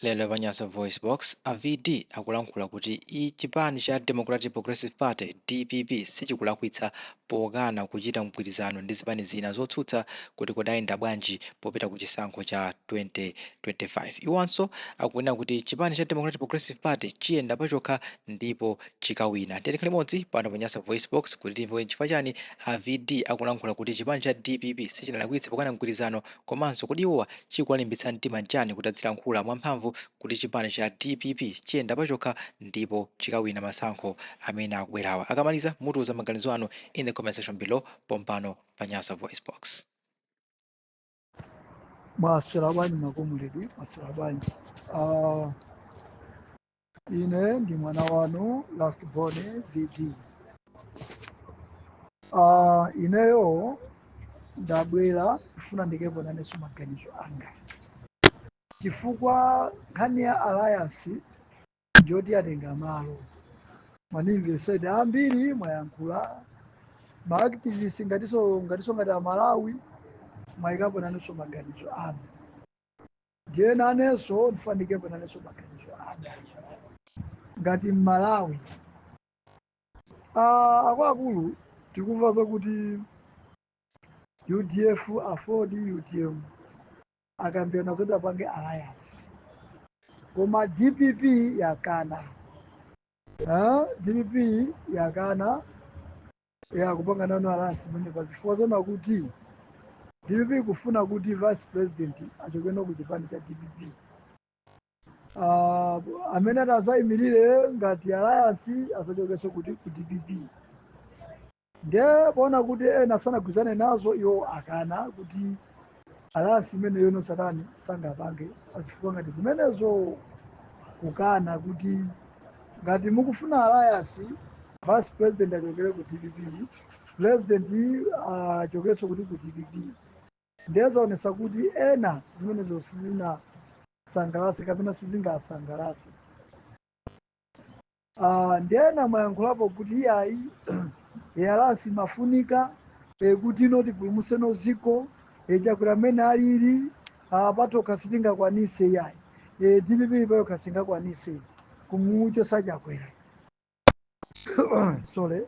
Lero pa Nyasa VoiceBox, a VD akulankhula kuti chipani cha Democratic Progressive Party, dpp, sichikulakwitsa pokana kuchita mgwirizano ndi zipani zina zotsutsa kuti kudayenda bwanji popita ku chisankho cha 2025. Iwonso akunena kuti chipani cha Democratic Progressive Party chiyenda pachokha ndipo chikawina. Tiyeni tikhale limodzi pano pa Nyasa VoiceBox kuti timve chifukwa chani a VD akulankhula kuti chipani cha dpp sichinalakwitse pokana mgwirizano, komanso kodi iwowa chikuwalimbitsa mtima nchani kuti adzilankhula mwamphamvu kuti chipani cha dpp chiyenda pachokha ndipo chikawina masankho amene akubwerawa. Akamaliza, mutiuza maganizo anu in the comment section below pompano pa Nyasa VoiceBox. Mwaswera bwanji, makomuledi? Mwaswera bwanji? Ine ndi mwana wanu last born VD. Ineyo ndabwera kufuna ndikepo nanenso maganizo anga, chifukwa nkhani ya alliance ndiyoti yatenga malo. Manimvesedi ambiri mwayankhula, maactivist ngatinso ngati Amalawi, mwayikapo nanenso maganizo anu. Ndiye nanenso ndifuna ndikepo nanenso maganizo anga ngati Mmalawi. Akuluakulu, tikumva zokuti UDF, AFORD, UTM akambirana zoti apange alliance, koma DPP yakana. DPP yakana ya kupanga nano alliance imene pazifukwa zona kuti DPP kufuna kuti vice president achokeno ku chipani cha DPP, amene atazayimirire ngati alliance asachokenso kuti ku DPP. Ndiye poona kuti ena sanagwirizane nazo, iwo akana kuti alliance imene yono satani sangapange azifukwa ngati zimenezo, kukana kuti ngati mukufuna alliance, vice president achokere ku DPP, president achokerenso kuti ku DPP. Ndiye zaonesa kuti ena zimenezo sizinasangalase kapena sizingasangalase. Ndiye ena mwayankhulapo kuti iyayi, alliance imafunika kuti ino tipulumuseno ziko Chakwera mmene alili, patokha sitingakwanise iyayi, DPP payokha singakwanise kumuchosa Chakwera. Sorry,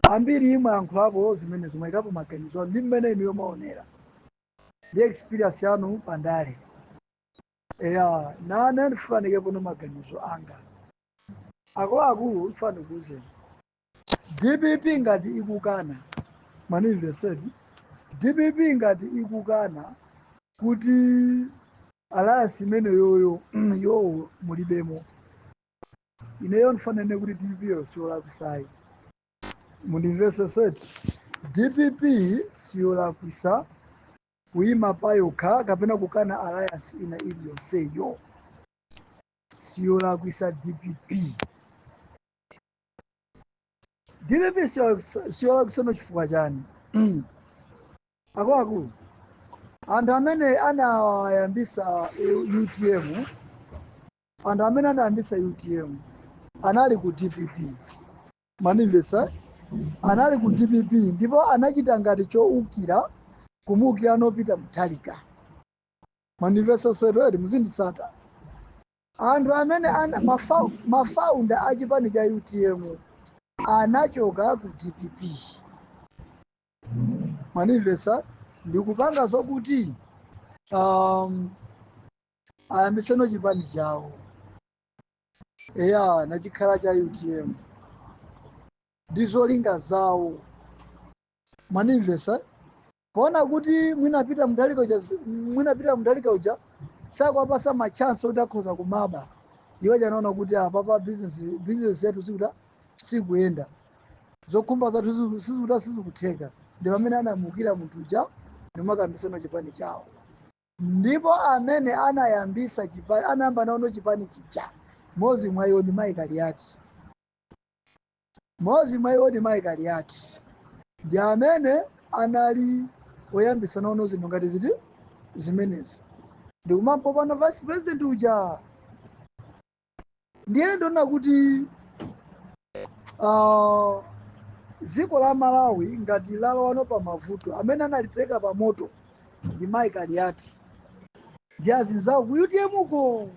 ambiri mwayankhulapo zimenezo, mwayikapo maganizo anu ndi mmene inuyo maonera ndi experience yanu pandale. Eya, nane ndifanikepo no maganizo anga. Akuluakulu, ndifuna ndikuwuzeni, DPP ngati ikukana, manimveseti, DPP ngati ikukana kuti alliance imene yoyo yowo mulibemo, ineyo ndifanene kuti DPP yo siyolakwisayi. Mundimveseseti, DPP siyolakwisa kuyima payokha kapena kukana alliance ina iliyonseyo, siyolakwisa DPP. DPP siyolakwisa chifukwa chani? Akuluakulu, anthu amene anayambisa UTM, anthu amene anayambisa UTM anali ku DPP. Manimvesa? Anali ku DPP ndipo anachita ngati chowukira, kumuwukira nopita Mutharika. Manimvesa setu? Muzindisata. Anthu amene mafounder a chipani cha UTM anachoka ku DPP. Manimvesa? Ndikupanga zokuti ayambiseno chipani chawo, eya, nachikhala cha UTM ndi zolinga zawo. Mwanimvesa? Poona kuti mwinapita Mutharika uja, mwinapita Mutharika uja sakuwapasa machansi oti akhoza kumaba, iwo chanaona kuti apapa business yathu sikuta sikuyenda, zokhumba zathu sizikuta sizikutheka. Ndi pamene anamukira munthu uja ndimakambisano chipani chawo. Ndipo amene anayambisa chipani, anayamba naono chipani chija, mmodzi mwa iwo ndi Mayi Kaliati. Mmodzi mwa iwo ndi Mayi Kaliati, ndi amene anali oyambisa naono zinthu ngati ziti zimenezi, ndikumampo vice president uja. Ndiye ndiona kuti dziko la Malawi ngati lalowano pa mavuto, amene analitereka pa moto ndi Mayi Kaliati ndi azinzawo ku UTM uko.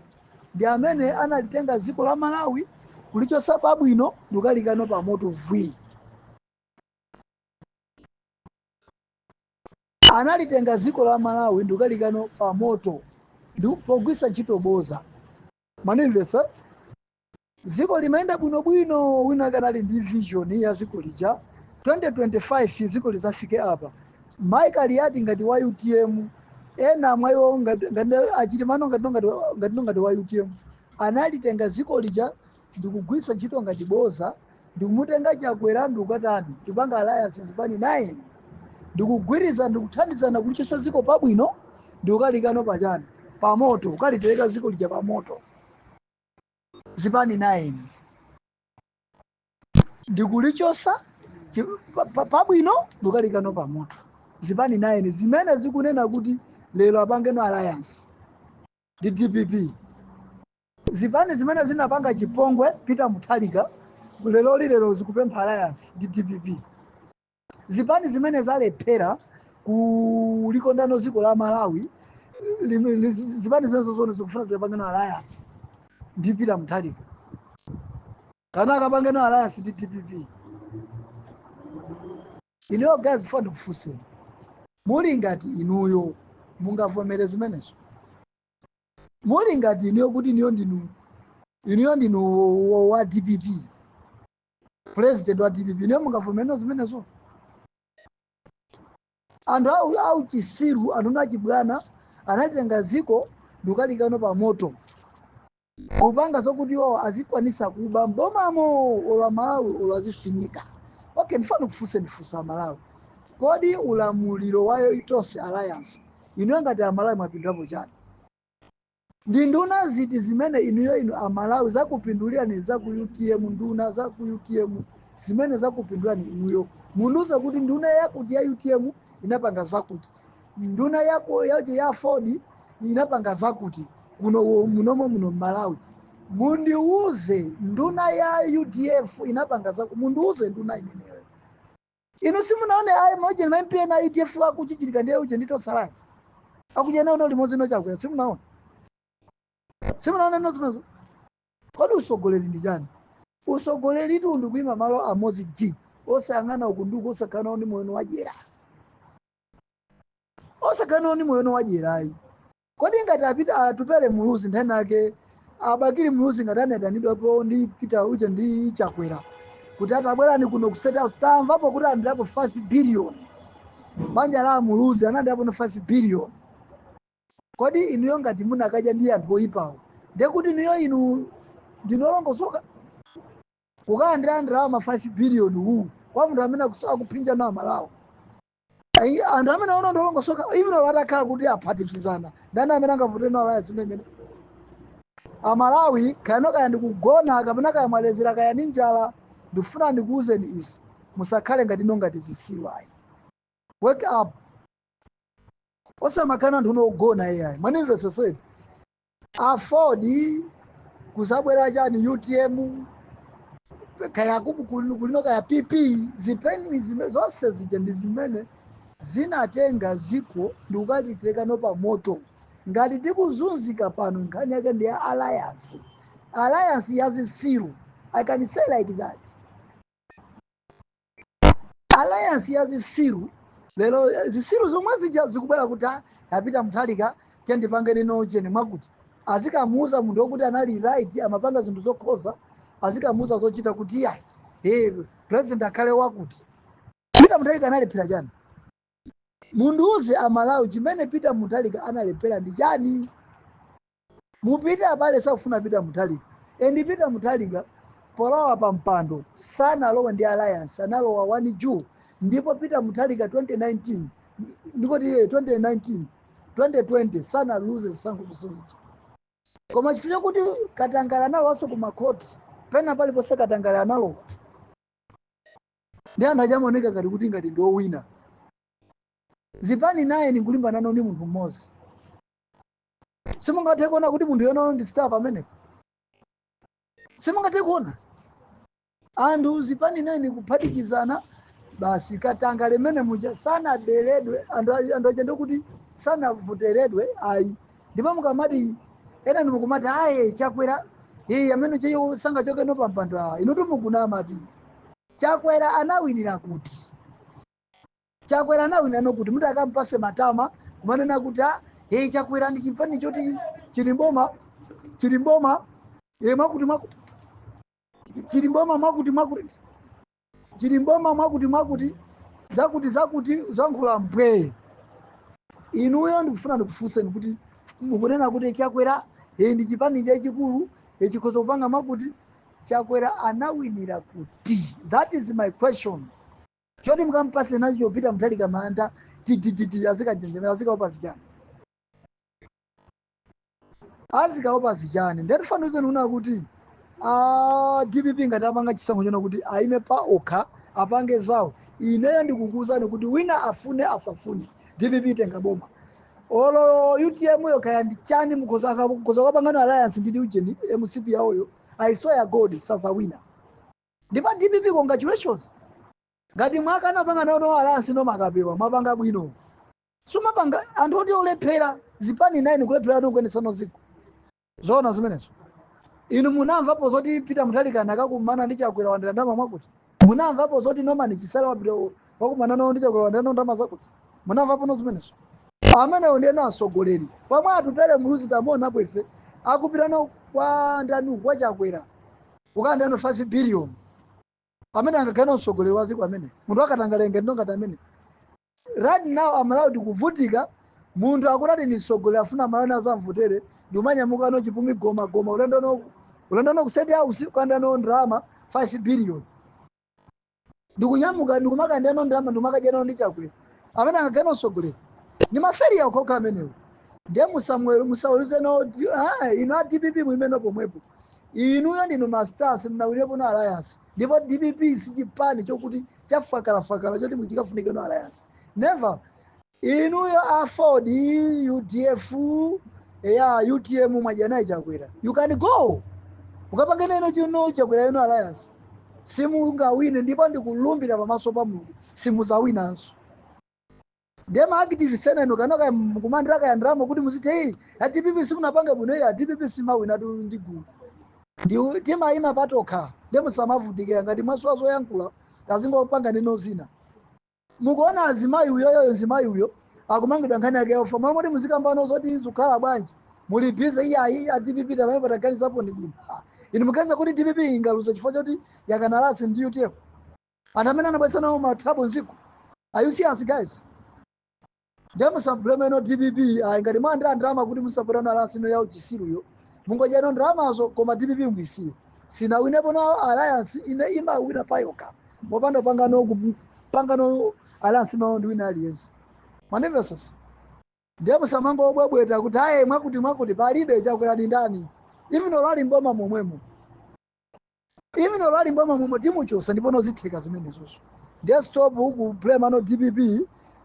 Ndi amene analitenga dziko la Malawi kulichosa pabwino ndikukalikano pa moto vwi. Analitenga dziko la Malawi ndikukalikano pa moto ndi pogwisa ntchito boza. Manimvesa? Dziko limayenda bwinobwino, wina kanali ndi vision ya dziko lija, 2025 dziko lizafike apa. Michael yati ngati wa UTM, ena mwayo ngati achitimano ngati wa UTM, analitenga dziko lija ndikugwisa ntchito ngati boza, ndikumutenga Chakwera ndikukatani, ndikupanga alliance zipani 9, ndikugwiriza ndikuthandizana kulichosa dziko pabwino ndikukalikano pachani, pamoto, kukalitereka dziko lija pamoto. Zipani 9 ndikulichosa pabwino ndikukalikano pamoto. Zipani 9 zimene zikunena kuti lero apangeno alliance ndi DPP, zipani zimene zinapanga chipongwe Peter Mutharika lero lilero zikupempha alliance ndi DPP. Zipani zimene zalephera kulikondano dziko la Malawi, zipani zimene zozone zikufuna zipangeno alliance ndi Peter Mutharika kana akapangeno alliance ndi DPP. Inuyo guys, funa ndikufunseni, muli ngati inuyo mungavomere zimenezo? Muli ngati inuyo kuti inuyo ndinu wa DPP, president wa DPP, inuyo mungavomere zimenezo? Anthu au chisiru, anthu achibwana analitenga dziko ndikukalikano pa moto, kupanga zokuti iwo azikwanisa kuba mbomamo, olo Malawi olo azifinyika. Okay, ndifuna ndikufunse ndifunso Amalawi: kodi ulamuliro wa Tonse Alliance, inuyo ngati Amalawi mwapindulapo chani? Ndi nduna ziti zimene inuyo inu Amalawi zakupindulirani za ku UTM? Nduna za ku UTM zimene zakupindulani inuyo, mundiuze kuti nduna yakuti ya UTM inapanga zakuti, nduna yako yache ya Ford inapanga zakuti kuno munomo muno Malawi. Mundiuze nduna ya UDF inapanga zakuti, mundiuze nduna imeneyo. Inu simunaone ayi moja ma MP na UDF akuchichirika ndiye uje ndito salasi akuja nawo limodzi no Chakwera? Simunaone? Simunaone no zimenezo? Kodi usogoleri ndi chani? Usogoleri tu ndikuyima malo amodzi g, osayang'ana uku nduku, osakhala ndi moyo wadyera, osakhala ndi moyo wadyerayi. Kodi ngati apita Atupele Muluzi nthani ake abakiri Muluzi, ngati anayitanidwapo ndi Peter uje ndi Chakwera kuti atabwerani kuno ku State House, tamvapo kuti andirapo 5 billion, banja la Muluzi anandirapo no 5 billion. Kodi inuyo ngati munakadya ndi anthu oyipawo, ndiye kuti inuyo inu ndinolongosoka kukalandira ndalama 5 billion wu kwa munthu amene akuphinja nawo Malawi? Ayi, anthu amene aona ndolongosoka, even atakhala kuti aphatikizana, ndani amene angavute nawo alliance imene? Amalawi, kayano kaya ndikugona kapena kaya mwalezera kaya ndi njala, ndikufuna ndikuwuzeni izi: musakhale ngati ino ngati zisilu ayi. Wake up, osamakhala anthu unogona iyayi. Mwanimveseseti? Aford kuzabwera chani, UTM kaya kulino kaya PP, zipeni zonse zija ndi zimene zinatenga ziko ndikukalitereka no pa moto. Ngati tikuzunzika pano, nkhani yake ndi ya alliance, alliance ya zisilu. I can say like that, alliance ya zisilu. Lero zisilu zomwe zija zikubwera kuti, "Ah, apita Mutharika, tendipange nino cheni mwakuti." Azikamuuza munthu wokuti anali right, amapanga zinthu zokhoza, azikamuuza zochita kuti iyayi, hey, president akhale wakuti. Peter Mutharika analephera chani? Mundiuze Amalawi, chimene Peter Mutharika analephera ndi chani? Mupite abale, sakufuna Peter Mutharika. And Peter Mutharika polowa pa mpando sanalowe ndi alliance, analowa 1 June. Ndipo Peter Mutharika 2019, ndikoti iye 2019, 2020 sanaluze zisankho zonse zija, koma chifukwa chokuti katangale analowanso ku makhoti, pena paliponse katangale analowa, ndi anthu achamaoneka ngati kuti ngati ndi owina. Zipani naye nikulimbana nawo ndi munthu mmodzi, simungathe kuona kuti munthu yono ndi star pamenepo? Simungathe kuona anthu zipani 9 kuphatikizana basi? Katangale mene muja sanaberedwe anthu, anthu aja ndikuti sanavoteredwe ayi. Ndipo mukamati Ena nimukumati aye Chakwera iye amene cheyo sangachoke no pampando. Awa inu timukunama ti Chakwera anawinira kuti, Chakwera anawinira no kuti muti akampase matama kumanena kuti ah, hey, Chakwera ndi chipani choti chili mboma, chili mboma, mwakuti mwakuti, chili mboma mwakuti mwakuti, chili mboma mwakuti mwakuti, zakuti zakuti, zankhula mbwee. Inuyo ndikufuna ndikufunseni kuti mukunena kuti Chakwera ndi chipani chachikulu, chikhoza kupanga mwakuti. Chakwera anawinira kuti? That is my question. Choti mukampase nacho Peter Mutharika manda titititi azikanjenjemera, azikaopa zichani? Azikaopa zichani? Ndatifanizeni kuna kuti a DPP ngati apanga chisankho chona kuti aime pa okha, apange zawo, ineyo ndikukuwuzani kuti wina afune asafune, DPP itenga boma. Olo UTM yo kaya ndi chani, mukhoza kupangana alliance ndi ujeni MCP yawoyo, I swear God, sazawina. Ndipo DPP, congratulations, ngati mwakanapanga nawo alliance no makapewa, mwapanga bwino. Sumapanga anthu oti olephera zipani 9 kulephera no kuyendesano ziko, zoona zimenezo? Inu munamvapo zoti Peter Mutharika nakakumana ndi Chakwera wandira ndalama mwakuti? Munamvapo zoti Norman Chisale wapita wakumana nawo ndi Chakwera wandira ndalama zakuti? Munamvapo no zimenezo? Amenewo ndiye atsogoleri. Pamwe Atupele Muluzi tamuonapo ife akupita no kwa ndani, kwa Chakwera, kukalandira no 5 billion. Amene angakhale mtsogoleri wa dziko amene munthu akatangalenge ndongati amene right now Amalawi tikuvutika, munthu akuti ni mtsogoleri, afuna Amalawi azamvotere, ndiumanyamuka no chipumi goma goma, ulendo no, ulendo no ku State House kukalandira no ndalama 5 billion, ndikunyamuka ndikumakandira no ndalama, ndikumakadya no ndi Chakwera. Amene angakhale mtsogoleri ndi ma failure okhoka amenewo. Ndiye musamwere musaweruze no. Ah, inu a DPP muimeno pomwepo, inuyo ndinu masters, mnawinepo no alliance. Ndipo DPP si chipani chokuti chafakalafakala choti muchikafunike no alliance, never. Inuyo AFORD, UDF ya UTM, mwadya naye Chakwera, you can go mukapangene ino chino Chakwera ino alliance, simungawine. Ndipo ndikulumbira pamaso pa Mulungu, simuzawinanso. Ndiye ma activist ena ino kanoka mukumandira kaya ndalama kuti muziti hey, a DPP simunapanga bwino. Iya, DPP simawina tu ndi gulu, ndi timayima patokha. Ndiye musamavutike ngati mwasowa zoyankhula, tazingopanga ndino zina. Mukuona azimayi uyoyoyo, mzimayi uyo akumangidwa nkhani yake yofa, momwe muzikambano zoti zikukhala bwanji, muli busy iyayi a DPP tamene pataganizapo ndi bwino. Ah, inu muganiza kuti DPP ingaluza chifukwa choti yakana alliance ndi UTM, anthu amene anabwesa nawo ma trouble mdziko? Are you serious, guys? Ndiye musablame no DPP ayi. Ngati mwalandira ndalama kuti musapota alliance ino ya uchisiruyo, mungodya no ndalamazo, koma DPP mwisiye. Sinawinepo no alliance, ine imawina payoka mopanda pangano kupangano alliance no ndi wina aliyense. Manimvesesa? Ndiye musamangobwebweta kuti aye mwakuti mwakuti, palibe. Chakwera ndi ndani? Even olali mboma momwemo, even olali mboma momwe timuchosa, ndipo nozitheka zimenezozo. Ndiye stop ku blame ano DPP.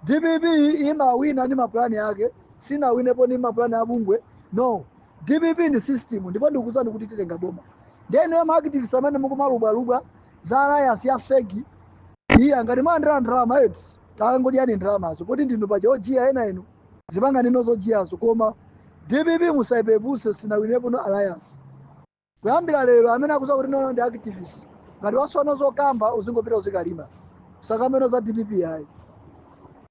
DPP imawina ndi mapulani ake, sinawinepo ndi mapulani abungwe, no. DPP ndi system, ndipo ndikuwuzani kuti titenga boma. Ndiye inuyo ma activists amene mukumalubwalubwa za alliance ya fake, iya, ngati mwalandira ndalama eti, tangodyani ndalamazo, poti ndinu paja ojiya ena inu, zipanga nino zojiyazo. Koma DPP musayipepuse, sinawinepo no alliance. Kuyambira lero, amene akuza kuti nono ndi activist, ngati waswana zokamba, uzingopita uzikalima, usakameno za DPP ayi.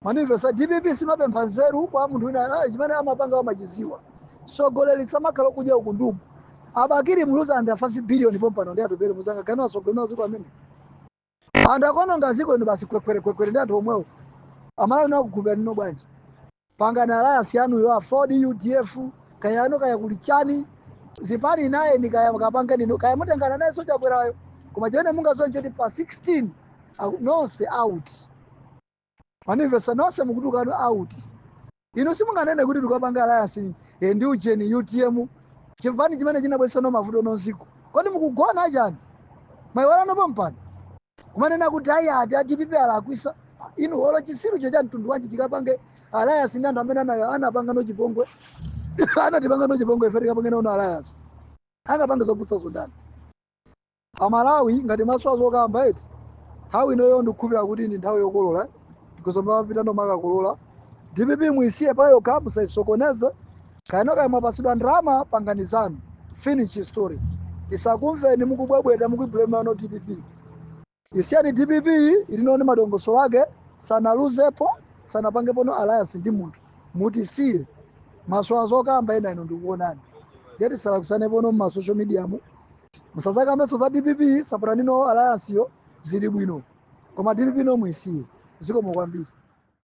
Manimvesa? DPP simapempha nzeru kwa munthu wina. Ah, chimene amapanga amachiziwa. Sogoleri samakhala kudya uku nduku. A Bakili Muluzi andira 5 billion pompano ndi Atupele muzanga gano asogoleri maziko amene anthu akononga ziko inu basi kwekwere kwekwere ndi anthu omwewo. Amalawi nakukhulupirira nino bwanji? Pangani alliance yanuyo, AFORD, UDF, kaya ano kaya kuli chani, zipani naye ni kaya kapange nino, kaya mutengana naye sochakwerayo, koma chimene mungazoe choti pa 16 nonse out. Manimvesa? Nonse mukutukano out. Inu simunganene kuti tikapanga alliance ndi ucheni UTM, chipani chimene chinabwesano mavuto nonziko. Kodi mukugona chani? Mwayiwalano pompano kumanena kuti ayi, ati a DPP alakwisa. Inu olo chisiru cha mtundu wanji chikapange alliance ndi anthu amene anapanga no chipongwe, anatipanga no chipongwe? Ife tikapange no alliance, angapange zopusa zondani? Amalawi, ngati maso azokamba eti, nthawi inoyo ndikukhulupirira kuti ndi nthawi yokolola, because mapita no makakolola. DPP muisiye payokha, musayisokoneze. Kaya kaya mwapasidwa ndalama, pangani zanu, finish story. Isakumveni mukubwebweta, mukuiblame ano DPP. Isiyani DPP, ilinoni madongosolo ake, sanaluzepo, sanapangepo no alliance ndi munthu. Mutisiye maso azokamba ena ino ndikuonani. Ndiyati salakusanepono mma social media mu, musazakambenso za DPP. Saputanino alliance yo, zili bwino, koma DPP no muisiye. Zikomo kwambiri.